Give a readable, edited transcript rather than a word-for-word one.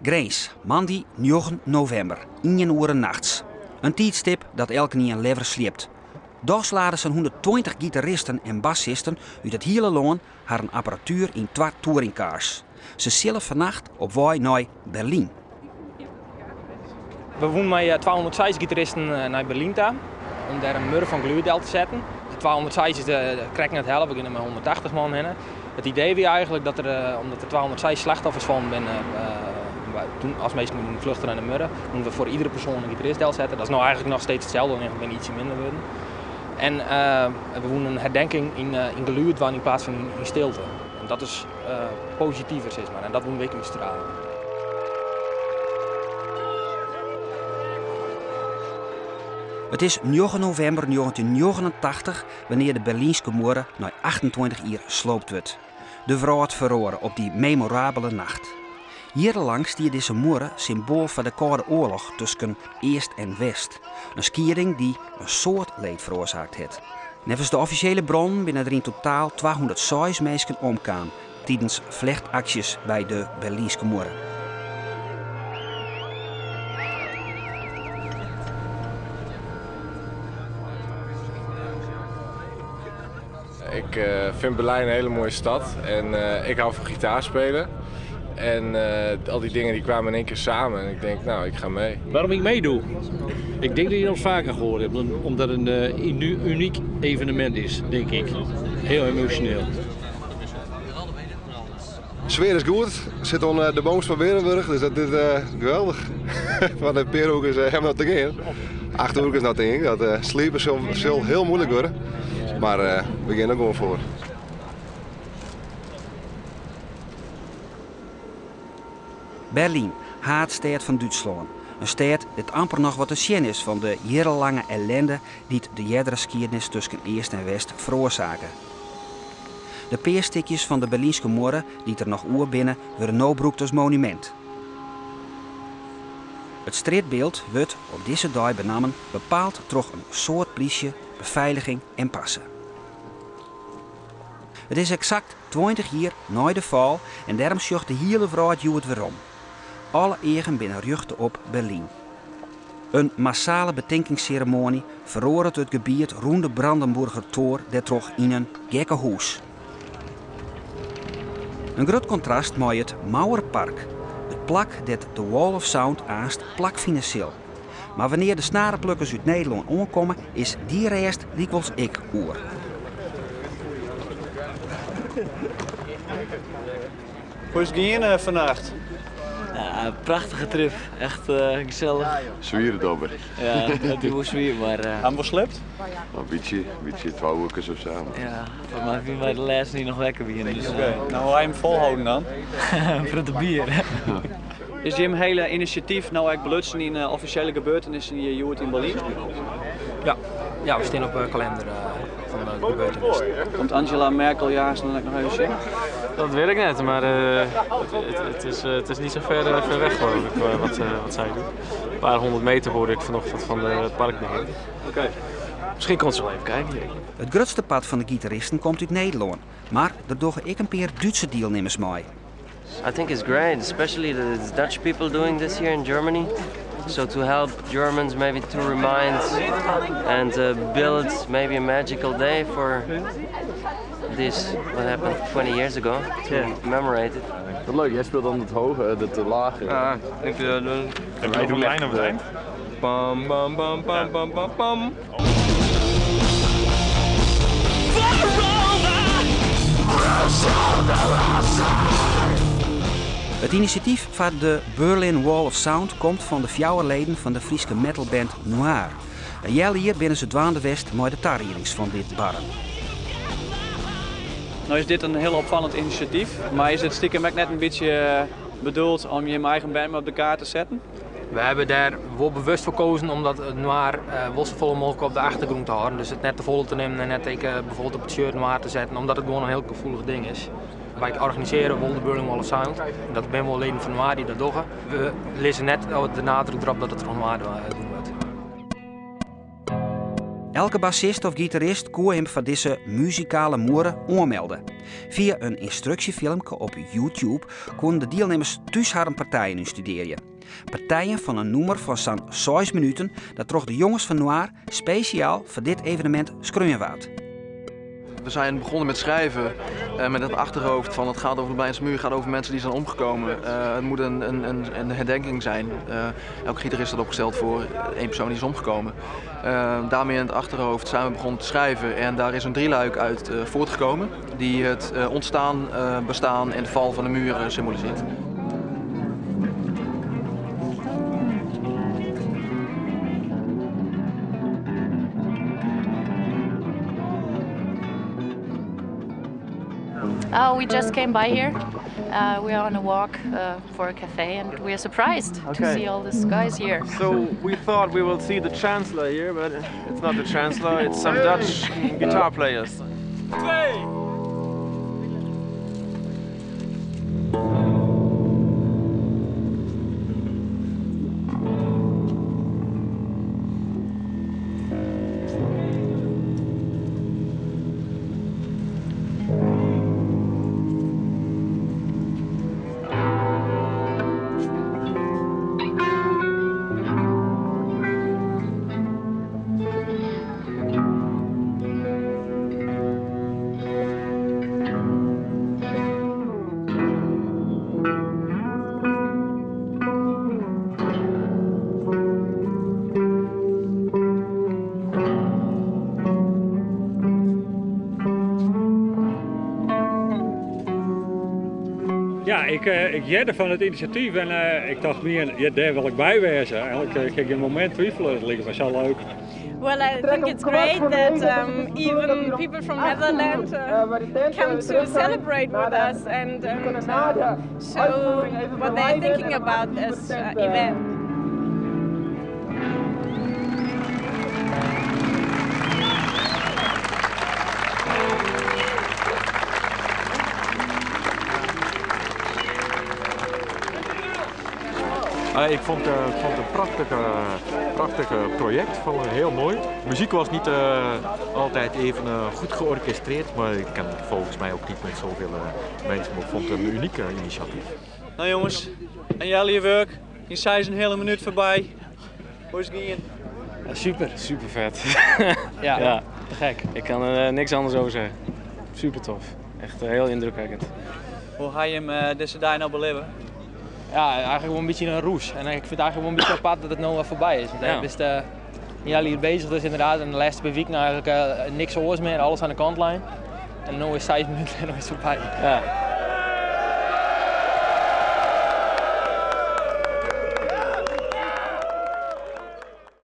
Grins, moandei njoggen novimber, ien oere nachts. In tiidstip dat elkenien leaver sliept. Dochs lade sa'n 120 gitaristen en bassisten út it hiele lân harren apparatuer yn twa touringcars. Se sille fannacht op wei nei Berlyn. We woene mei 206 gitaristen nei Berlyn ta om dêr in muorre fan gelûd del te setten. De 206 is de krekt net helle, we geane mei 180 man hinne. It idee wie eigentlik dat der, omdat der 206 slachtoffers fallen binne toen as minsken vluchten nei de muorre, woene we foar iedere persoan in gitarist delsette. Dat is no eigentlik noch steeds itselde, allinnich we binne ietsje minder wurden. En we woene in herdenking yn gelûd dwaan yn plaats fan yn stilte. En dat is positiver sis mar en dat woene we ek útstrale. It is njoggen novimber 1989 wannear't de Berlynske Muorre nei 28 jier sloopt wurdt. De wrâld feroare op dy memorabele nacht. Jierrenlang stie dizze muorre symboal foar de Kâlde Oarloch tusken East en West, in skieding dy't in soad leed feroarsaakt hat. Neffens de offisjele bronnen binne der yn totaal 206 minsken omkaam tidens flechtaksjes by de Berlynske Muorre. Ik vind Berlijn een hele mooie stad en ik hou van gitaarspelen. En al die dingen die kwamen in één keer samen en ik denk, nou, ik ga mee. Waarom ik meedoe? Ik denk dat je dat vaker gehoord hebt, omdat het een uniek evenement is, denk ik. Heel emotioneel. De sfear is goed, sit oan de boomst fan Berenburg, dus dat is geweldich. Want in pear oerkes hawwe we noch te gean. 8 oerkes noch tink ik, dat sliepen sil hiel muoilik wurde. Mar we gean der gewoan foar. Berlyn, haadstêd fan Dútslân. In stêd dêr't amper noch wat te sjen is fan de jierrenlange ellende dy't de eardere skiednis tusken East en West feroarsake. De pear stikjes fan de Berlynske Muorre dy't der noch oer binne, wurde no brûkt as monumint. It strjitbyld wurdt op dizze dei benammen bepaald troch in soad plysje, befeiliging en parse. It is eksakt 20 jier nei de fal en dêrom sjocht de hiele wrâld hjoed werom. Alle eagen binne rjochte op Berlyn. In massale betinkingsseremoanje feroaret it gebiet rûn de Brandenburger Tor dêrtroch yn in gekkehûs. In grut kontrast mei it Mauerpark, it plak dêr't de Wall of Sound aanst plakfine sil. Mar wannear de snareplukkers út Nederlân oankomme, is dy rêst lykwols ek oer. Hoe is it gien fannacht? Ja, prachtige trip. Echt gesellich. Swiere dobber. Ja, it wie wol swier, mar... Ha jim wol sliept? In bytsje, bytsje twa oerkes of sa. Ja, folgens my wiene wy de lêsten dy't noch wekker wiene. Dus, Oké, nou hoe ha jim folholden dan? In protte bier. Is jim hiele inisjatyf no ek belutsen yn offisjele gebeurtenissen hjir hjoed yn Berlyn? Ja, ja, we stean op de kalinder fan de gebeurtenissen. Komt Angela Merkel je aanst dan ek noch even sjen? Dat weet ik net, maar het is niet zo ver weg geloof ik wat zij doet. Een paar honderd meter hoorde ik vanochtend van het parkbeheer. Oké. Misschien komt ze wel even kijken. It grutste part fan de gitaristen komt út Nederlân, mar der dogge ek in pear Dútse dielnimmers mei. I think it's great, especially that it's Dutch people doing this here in Germany. So to help Germans maybe to remind and build maybe a magical day for this what happened 20 years ago to commemorate it. Wat leuk, jij speelt dan het hoge, het lage. Ja, ik En wij doen lijn op het eind. Bam, bam, bam, bam, bam, bam, bam. It inisjatyf foar de Berlin Wall of Sound komt fan de fjouwer leden fan de Fryske metalband Noir. In healjier binne se dwaande west mei de tariedings fan dit barren. No is dit in hiel opfallend inisjatyf, mar is it stikem ek net in bytsje bedoeld om jim eigen band op de kaart te setten? We hebben daar wol bewust foar kozen om dat Noir wol safolle mooglik op de achtergrûn te hâlden. Dus it net te folle te nimmen en net ek bijvoorbeeld op it shirt Noir te setten, omdat it gewoan in hiel gefoelich ding is. Wy organisearje wol de Berlin Wall of Sound en dat binne wol leden fan Noir dy't dat dogge. We lizze net de nadruk derop dat it troch Noir dien wurdt. Elke bassist of gitarist koe him foar dizze muzikale muorre oanmelde. Fia in ynstruksjefilmke op YouTube koene de dielnimmers thús harren partijen ynstudearje. Partijen fan in nûmer fan sa'n seis minuten dat troch de jonges fan Noir spesjaal foar dit evenemint skreaun waard. We zijn begonnen met schrijven eh, met het achterhoofd van het gaat over de Berlijnse muur, het gaat over mensen die zijn omgekomen. Eh, het moet een, een, een, herdenking zijn. Uh, elke gitarist staat opgesteld voor één persoon die is omgekomen. daarmee in het achterhoofd zijn we begonnen te schrijven en daar is een drieluik uit voortgekomen die het ontstaan, bestaan en de val van de muur symboliseert. Oh, we just came by here. Uh, we are on a walk uh, for a cafe and we are surprised okay. to see all these guys here. So we thought we will see the chancellor here, but it's not the chancellor, it's some Dutch guitar players. Ja, ik, uh, ik hearde fan it inisjatyf en uh, ik tocht my, ja, dêr wol ik by wêze. Eigenlik uh, ik gjin momint twivele, it like my sa leuk. Well, I think it's great that even people from Netherlands come to celebrate with us and, and show what they're thinking about this event. Ik vond, ik vond het een prachtige, prachtige project, vond het heel mooi. De muziek was niet altijd even goed georchestreerd, maar ik kan volgens mij ook niet met zoveel mensen. Maar ik vond het een uniek initiatief. Nou jongens, en jullie werk. Je zei een hele minuut voorbij. Hoe is het gien? Ja, super. Super vet. ja, ja, te gek. Ik kan er niks anders over zeggen. Super tof. Echt heel indrukwekkend. Hoe ga je hem uh, deze dag nou beleven? Ja, eigenlijk wel een beetje een roes. En ik vind het eigenlijk wel een beetje apart dat het nu wel voorbij is. Want ja. bist uh, hier bezig dus inderdaad. En de laatste paar weken eigenlijk uh, niks oors meer, alles aan de kantlijn. En nu is 6 minuten en nu is het voorbij. Ja.